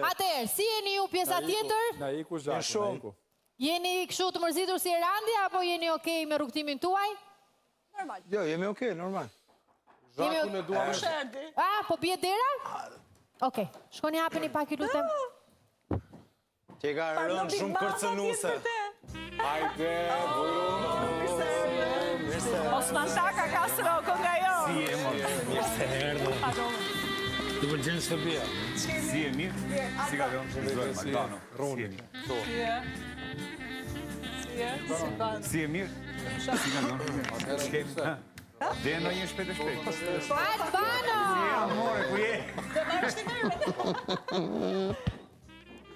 Atëherë, si jeni ju pjesa tjetër? Na iku Zhaku, na iku. Jeni kështu të mërzitur si Erandi apo jeni okej me rrugëtimin tuaj? Normal. Jo, jemi okej, normal. Zhakun e duam. Kush erdhi? A, po bie dera? Okej, shkoni hapeni pak ju lutem. Që ka rënë shumë kërcënuese. Hajde, Mirë se Osman Taka ka sroko nga jo. Si je, mor? Mirë se erdhe. Të pëlqen shtëpia. Si je mirë? Si ka vënë? Si je? Runi. Si je? Si je? Si je mirë? Si ka vënë? Shkem. Dhe në një shpejt e shpejt. Albano! Si je, more, ku je? Do marrësh ti nervet.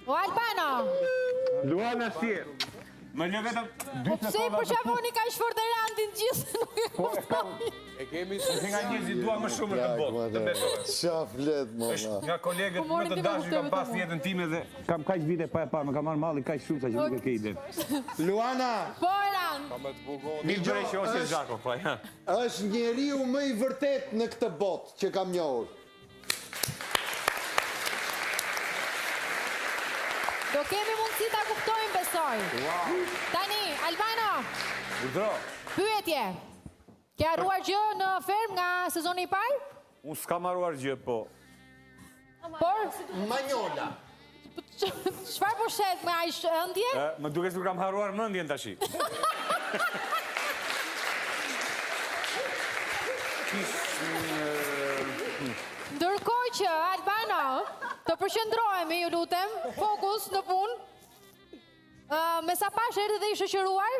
O Albano! Luana si je? Më lë vetëm dy Po pse i përqafoni kaq fort Erandin gjithë nuk e Po, kuptoj. E kemi Është nga njerëzit dua më shumë në këtë botë, të besoj. Qa flet, më Është nga kolegët Po më morin të time dashur që kam kuptoj pas në jetën time dhe kam kaq vite pa e pa, më ka marrë malli kaq shumë sa që nuk e ke ide. Luana, Po Erand, me të bugon. Mirë bëre që ose Zhako, po ja. është njeriu më i vërtet në këtë botë që kam njohur. Do kemi mundësi ta kuptojmë besoj. Tani, Albano, Urdhro. pyetje. Ke harruar gjë në fermë nga sezoni i parë? Unë s'kam harruar gjë, po. Por, Manjola. çfarë po shet me aq ëndje? Ë, Më duket sikur kam harruar mendjen tashi. Ndërkohë që Albano, të përqendrohemi, ju lutem, fokus në punë. Ë, me sa pash erdhi dhe i shoqëruar?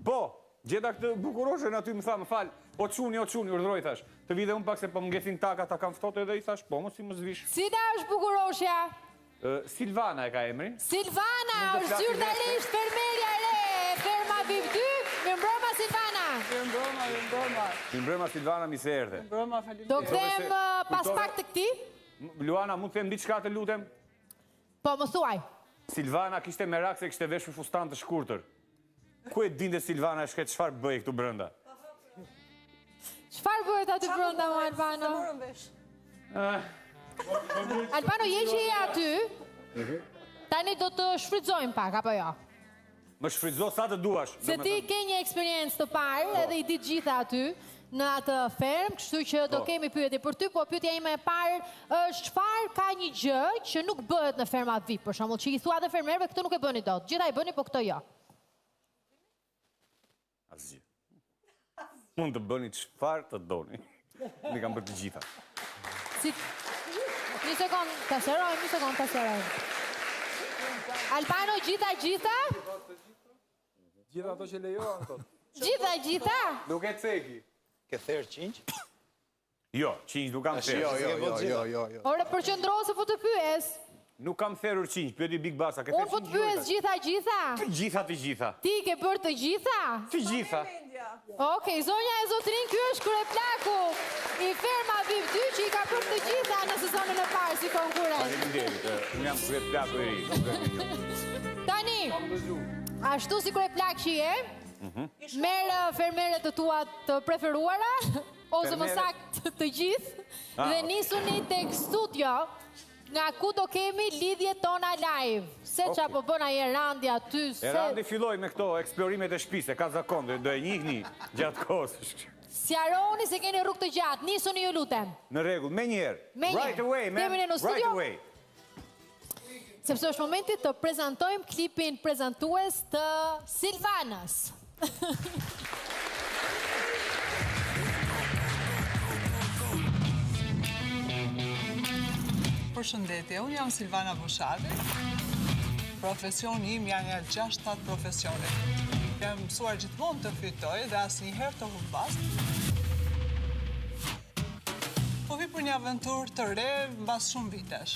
Po, gjeta këtë bukuroshen aty më tha, më fal, o çuni, o çuni, urdhëroj thash. Të vi dhe unë pak se po më ngecin takat, ta kam ftohtë edhe i thash, po mos si mos vish. Cila është bukuroshja? Ë, Silvana e ka emrin. Silvana Mund të është flasim zyrtarisht fermerja e re e Ferma VIP 2. Mirëmbrëma Silvana. Mirëmbrëma, mirëmbrëma. Mirëmbrëma Silvana, mirë se erdhe. Mirëmbrëma, Do faleminderit. kthehem se- ë, pas kujtove- pak të këtij. M- Luana, mund të them diçka të lutem? Po, më thuaj. Silvana kishte merak se kishte veshur fustan të shkurtër. Ku e dinte Silvana e shkret çfarë bëhej këtu brenda? Çfarë bëhet aty brenda mo Albano? Se morëm vesh. Albano, je që je aty. Tani do të shfrytëzojmë pak apo jo? Më shfrytëzo sa të duash. Se ti ke një eksperiencë të parë Po. edhe i di të gjitha aty në atë fermë, kështu që do Po. kemi pyetje për ty, po pyetja ime e parë është çfarë ka një gjë që nuk bëhet në ferma VIP, për shembull, që i thua dhe fermerëve këtë nuk e bëni dot. Gjitha i bëni, po këtë jo. Asgjë. Mund të bëni çfarë të doni. Unë i kam bërë të gjitha. Si Një sekond, ta sqarojmë, një sekond ta sqarojmë. Albano, gjitha gjitha? Gjitha ato që lejohen thotë. Gjitha gjitha? Nuk e ceki. Ke therë qingj? Jo, qingj nuk kam therë. Jo, jo, jo, jo, jo, jo. Ore, përqendrohu se po të pyes. Nuk kam therur qingj, pyeti Big Basa, ke Unë therë po të qingj? Jo, pyes gjitha gjitha. Të gjitha, të gjitha. Ti ke bërë të gjitha? Të gjitha. Okej, zonja e zotrin, ky është kryeplaku i Ferma VIP 2 që i ka bërë të gjitha në sezonin e parë si konkurrent. Faleminderit, ë, unë jam kryeplaku i ri. nuk e di jo. Tani, ashtu si kryeplak që je, Mhm. merr ë, fermerët të tua të preferuara, ose më Fermerët- saktë të gjithë, Ah, dhe okay. nisuni tek studio nga ku do kemi lidhjet tona live. Se ça Okej. po bën ai Erandi aty, se Erandi filloi me këto eksplorimet e shtëpisë, e ka zakon, do do e njihni gjatë kohës. Sqaroni se keni rrugë të gjatë, nisuni ju lutem. Në rregull, me njëherë. Menjëherë. Right away, man. Kemi ne në Right studio? away. Sepse është momenti të prezantojmë klipin prezantues të Silvanës. Përshëndetje, unë jam Silvana Bushati. Profesioni im janë nga 6-7 profesione. Jam mësuar gjithmonë të fitoj dhe asnjëherë të humbas. Po vi për një aventurë të re mbas shumë vitesh.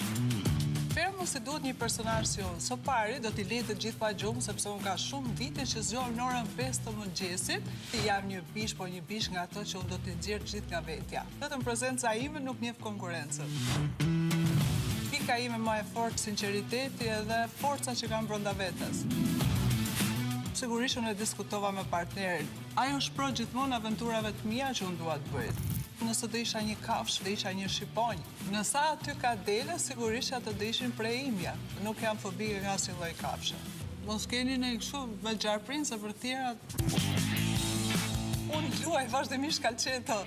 Fermës i duhet një personazh si unë. Së pari do t'i lejë të gjithë pa gjumë sepse unë ka shumë vite që zgjohem në orën 5 të mëngjesit. Jam një bish, po një bish nga ato që unë do t'i nxjerr të gjithë nga vetja. Vetëm prezenca ime nuk njeh konkurrencën. Pika ime më e fortë sinqeriteti edhe forca që kam brenda vetes. Sigurisht unë e diskutova me partnerin. Ai është pro gjithmonë aventurave të mia që unë dua të bëj. Nëse do isha një kafshë, do isha një shqiponjë. Nëse aty ka dele, sigurisht ato do ishin pre imja. Nuk jam fobike nga asnjë lloj kafshe. Mos keni në kështu me gjarprin se për tjerat... Unë luaj vazhdimisht kalçeto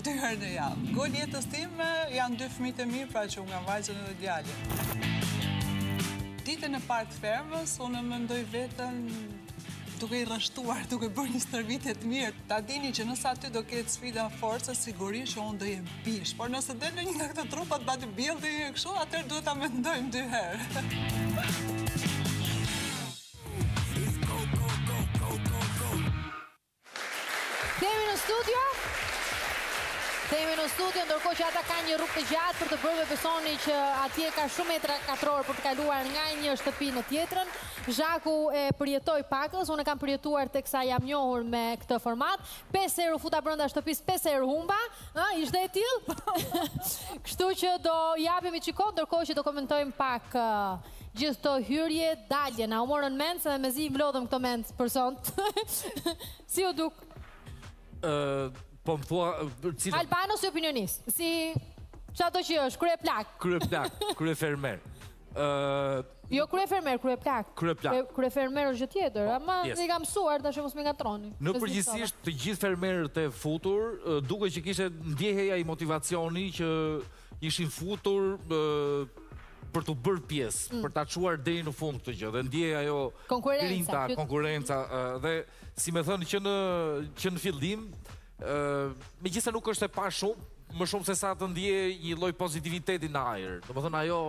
dy herë në javë. Gol i jetës time janë dy fëmijët e mi, pra që unë kam vajzën edhe djalin. Ditën e parë të fermës, unë e mendoj veten duke i rreshtuar, duke bërë një stërvitje të mirë. Ta dini që nëse aty do ketë sfida force, sigurisht që unë do jem bishë. Por nëse del në një nga këto trupat bodybuilding e kështu, atëherë duhet ta mendojmë dy herë. Kthehemi në studio. Kthehemi në studio, ndërkohë që ata kanë një rrugë të gjatë për të bërë, dhe besoni që atje ka shumë metra katror për të kaluar nga një shtëpi në tjetrën. Zhaku e përjetoi pakës, unë e kam përjetuar teksa jam njohur me këtë format. 5 herë u futa brenda shtëpisë, 5 herë humba, ë, ishte e tillë. Kështu që do japim një çikot, ndërkohë që do komentojmë pak gjithë këto hyrje, dalje. Na u morën mendtë se mezi i mblodhëm këto mendtë për sot. Si u duk? Ë, po më thua për cilën? Albano si opinionist, si çfarë do që është, kryeplak. Kryeplak, kryefermer. Ë, Jo kryefermer, kryeplak. Kryeplak. Kryefermer është gjë tjetër, po, ama yes. i kam mësuar tash mos më ngatroni. Në përgjithësisht të gjithë fermerët e futur, duke që kishte ndjehej ai motivacioni që ishin futur për t'u bërë pjesë, mm. për ta çuar deri në fund këtë gjë dhe ndjehej ajo konkurrenca, grinta, konkurrenca dhe si me thënë që në që në fillim, ë megjithëse nuk është e pa shumë, më shumë se sa të ndjehej një lloj pozitiviteti në ajër. Domethënë ajo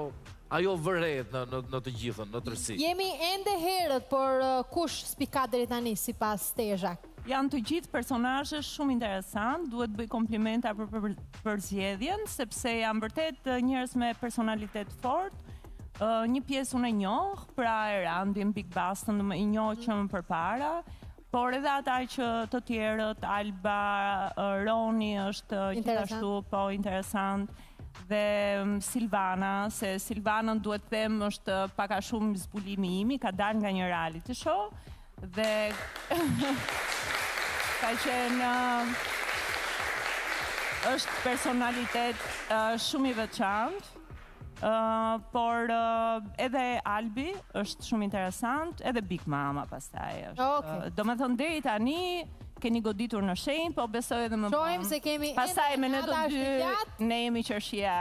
ajo vërehet në në në të gjithën, në tërësi. Jemi ende herët, por kush spikat deri tani sipas teje Zhak? Janë të gjithë personazhe shumë interesant, duhet të bëj komplimenta për përzgjedhjen, sepse janë vërtet njerëz me personalitet të fortë. Një pjesë unë e njoh, pra Erandin, Big Bastën, i njoh që më përpara, por edhe ata që të tjerët, Alba, Roni është gjithashtu po interesant dhe Silvana, se Silvanën duhet të them është pak a shumë zbulimi im, ka dalë nga një reality show Dhe ka qenë është personalitet shumë i veçantë, por edhe Albi është shumë interesant, edhe Big Mama pastaj është. Okay. Domethënë deri tani keni goditur në shenjë, po besoj edhe më vonë. Shohim se kemi Pastaj me ne të dy, ne jemi qershia.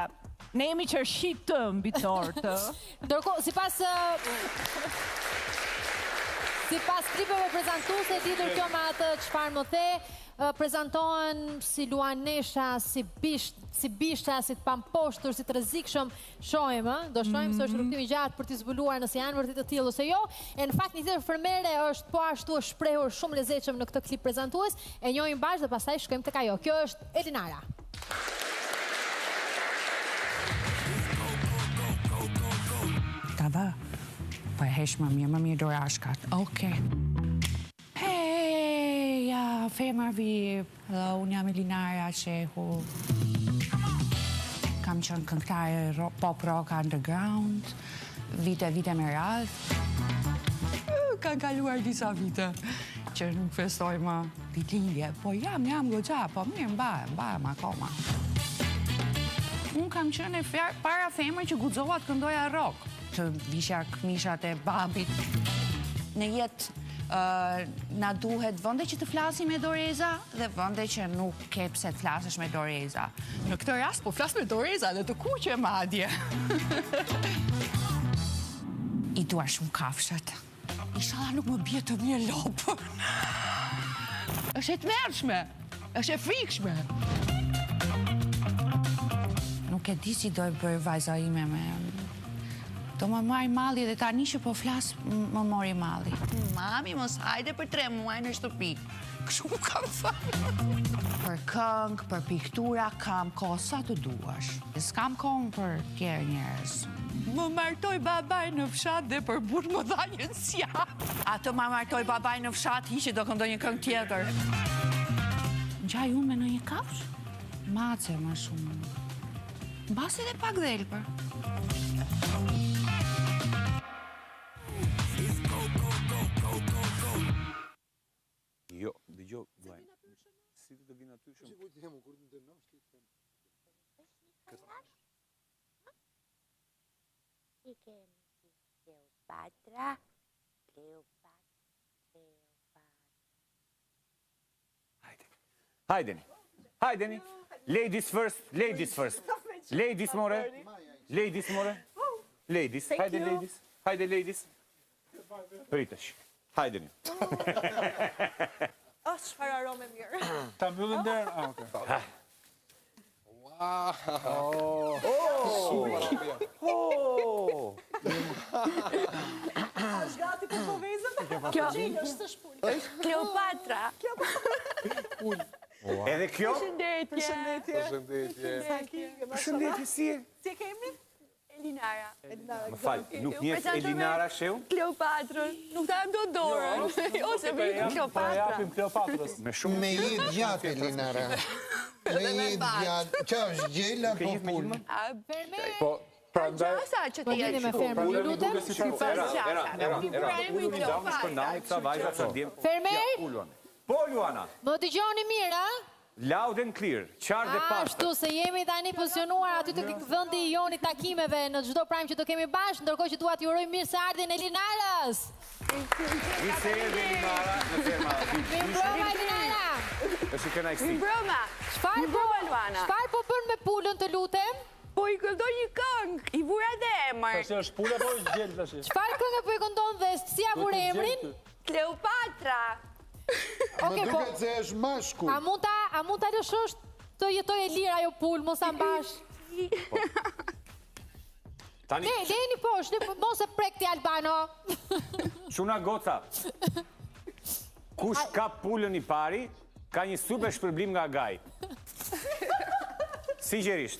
Ne jemi qershitë mbi tortë. Ndërkohë, sipas sipas klipeve prezantuese lidhur kjo me atë çfarë më the, prezantohen si luanesha, si bisht, si bisha, si të pamposhtur, si të rrezikshëm. Shohim, ë, do shohim se është mhm. rrugëtim i gjatë për t'i zbuluar nëse janë vërtet të tillë ose jo. E në fakt një tjetër fermere është po ashtu është shprehur shumë lezetshëm në këtë klip prezantues. E njohim bashkë dhe pastaj shkojmë tek ajo. Kjo është Elinara. Ta vë. Po e heq më mirë, më mirë dorashkat. Okej. Hej, ja, femër VIP. Hello, unë jam Elinara Shehu. Kam qenë këngëtare pop rock underground, vite, vite me radhë. Kanë kaluar disa vite që nuk festoj më ditëlindje. Po jam, jam goxha, po mirë, mbahem, mbahem akoma. Unë kam qenë e para femër që guxova të këndoja rock, të vishja këmishat e babit. Në jetë na duhet vende që të flasim me doreza dhe vende që nuk ke pse të flasësh me doreza. Në këtë rast po flas me doreza dhe të kuqe madje. I dua shumë kafshët. Ishalla nuk më bie të mirë lopën. Është e tmerrshme. Është e frikshme. Nuk e di si do e bëjë vajza ime me... Do më marrë malli dhe tani që po flas më mori malli. Mami, mos hajde për tre muaj në shtëpi. Kështu më kam thënë. Për këngë, për piktura, kam kohë sa të duash. S'kam kohë për tjerë njerëz. Më martoi babai në fshat dhe për burrë më dha një cjap. Atë ma martoi babai në fshat, hiqe do këndoj një këngë tjetër. Ngjaj unë me ndonjë kafshë? Mace ma shumë. Mbase edhe pak dhelpër. Jo, dëgjo, vllai. Si të të vinë aty shumë? I kemi Kleopatra, Kleopatra, Kleopatra. Hajdeni. Hajdeni. Ladies first, ladies first. Ladies more. Ladies more. Ladies. Thank Hajde you. ladies. Hajde ladies. Pritësh. Hajdeni. Oh, çfarë arome mirë. Ta mbyllim derën. Ah, okay. Wow. Oh! A është gati për povezën? Kjo Gjel është së shpulë. është Kleopatra. Edhe kjo? Përshëndetje. Përshëndetje. Përshëndetje. Përshëndetje, si je? Si e kemi? Elinara. Elinara. Më fal, nuk njeh Elinara Sheu? Kleopatrën. Nuk ta jam do dorën. Ose Po me e Kleopatra. japim Kleopatrës. Me shumë Me jetë gjatë, Elinara. Me jetë gjatë. Qa është gjela po pulë? Fermer, Po, prandaj Gjasa që po ti vini me jesh. fermer, ju lutem. Era, era, era, era. Uluni ndahuni, shpërndahuni, ca vajza, ca djem. Fermer, Uluani. Po, Luana, më dëgjoni mirë, a? loud and clear, qartë dhe pastër. Ashtu se jemi tani pozicionuar aty tek vendi i joni takimeve në çdo prime që do kemi bashkë, ndërkohë që dua t'ju uroj mirë se ardhin Elinarës. Mirë se erdhe Elinara në ferma. Mirëmbrëma Elinara. Është një kënaqësi. Mirëmbrëma. Çfarë po Mirëmbrëma, Luana. Çfarë po bën me pulën të lutem? Po i këndoj një këngë, i vura dhe emër. Tash është pula apo është gjel tash? Çfarë këngë po i këndon dhe si ja vure emrin? Kleopatra. Më Okej, po. duket se është mashkull. A mund ta a mund ta lëshosh të jetojë e lirë ajo pulë, mos ta mbash? Tani, Le, leni poshtë, le- mos e prek ti Albano. çuna goca. Kush ka pulën i pari, ka një super shpërblim nga Gai. Sinqerisht.